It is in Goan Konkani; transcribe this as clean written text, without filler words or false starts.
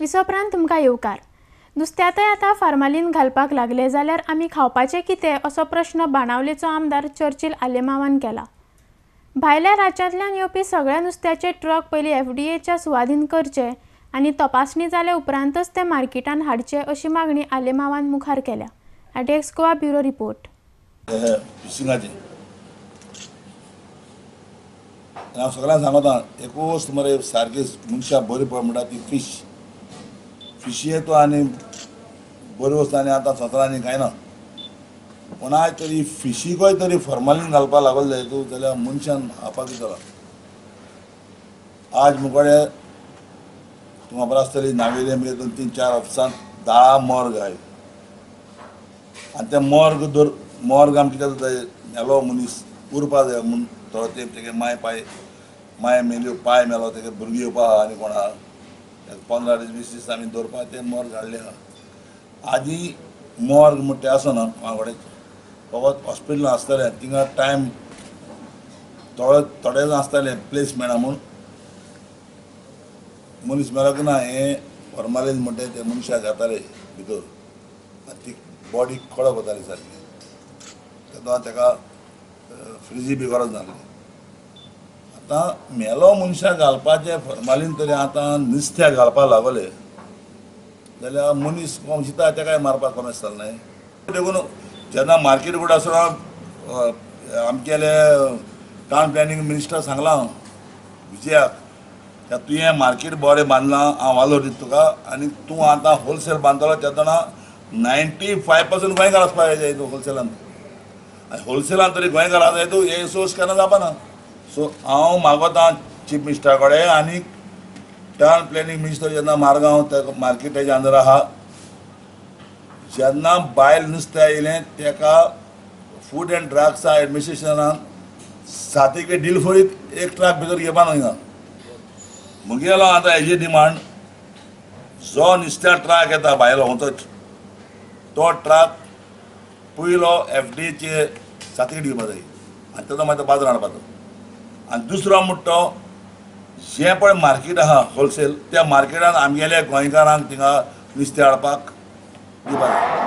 विसोपरांत तुमकां येवकार. नुस्त्यांतय आतां फार्मालीन घालपाक लागले जाल्यार आमी खावपाचें कितें असो प्रश्न बाणावलेचो आमदार चर्चिल आलेमावान केला. भायल्या राज्यांतल्यान येवपी सगळ्या नुस्त्याचे ट्रक पयलीं एफडीएच्या सुवादीन करचे आनी तपासणी जाल्या उपरांतच ते मार्केटान हाडचे अशी मागणी आलेमावान मुखार केल्या. RTX Goa bureau report. फिशिंगाचे हांव सगळ्यांक सांगता, एक वस्त मरे सारकी मनशां बरी पळय म्हणटा ती फिश. फिशी येतो आनी बऱ्यो वस्त आनी आतां संवसारांनी खायना. कोणाय तरी फिशीकय तरी फॉर्मालीन घालपाक लागलो जाय तूं जाल्यार मनशान खावपाक कितें. आज मुखाडे तुमकां खबर आसतली नावेले मगे 2 3 4 ऑफिसान 10 मॉर्ग आहाय आनी ते मॉर्ग दर मॉर्ग आमी कितें जाता मेलो मनीस उरपा जाय म्हूण थोडो तेंप तेगे माय पाय माय मेल्यो पाय मेलो तेगे भुरगीं येवपा आहा आनी कोण आहा 15 दीस 20 दीस आमी दवरपा ते मॉर्ग हाडले आहा. आदी मॉर्ग म्हणटा तें आसना कोणा कडेन, फकत हॉस्पिटलां आसतालें थिंगा टायम थोडे थोडे जाण आसताले प्लेस मेळना म्हूण मनीस मेलो की ना हें फॉर्मालीन म्हणटा ते मनशाक घाताले भितर आनी ती बॉडी कडक वताली सारकी. तेन्ना ताका फ्रिजी बी गरज नासली. आतां मेलो मनशाक घालपाचें फॉर्मालीन तरी आतां नुस्त्याक घालपाक लागले जाल्यार मनीस कोण चिंता ताकाय मारपाक कोमेस जालें न्हय. देखून जेन्ना मार्केट बोर्ड आसतना आमगेले टावन प्लॅनिंग मिनिस्टर सांगलां विजयाक तुवें मार्केट बरें बांदलां हांव वालोर दिता तुका आनी तूं आतां होलसेल बांदतलो तेन्ना 95% गोंयकार आसपाक जाय तूं होलसेलान. आनी होलसेलान तरी गोंयकार आसा जाय तूं हे सोर्स केन्ना जावपाना. सो हांव मागोता चीफ मिनिस्टरा कडेन आनी टावन प्लॅनिंग मिनिस्टर जेन्ना मारगांव त्या मार्केटाच्या अंदर आहा जेन्ना बायल नुस्तें आयलें ताका फूड एंड ड्रग्सा एडमिनिस्ट्रेशनान सात डील फोरीत एक ट्रक भितर घेवपा न्हय. म्हगेलो आतां हेजी डिमांड जो नुस्त्या ट्रक येता भायलो खंयचोच तो ट्रक पयलो एफडीचे सातकेट घेवपा जाय आनी तेजो मागीर बाजार हाडपाचो. आनी दुसरो म्हणटा तो जें पळय मार्केट आहा होलसेल त्या मार्केटान आमगेल्या गोंयकारांक थिंगा नुस्तें हाडपाक दिवपा जाय.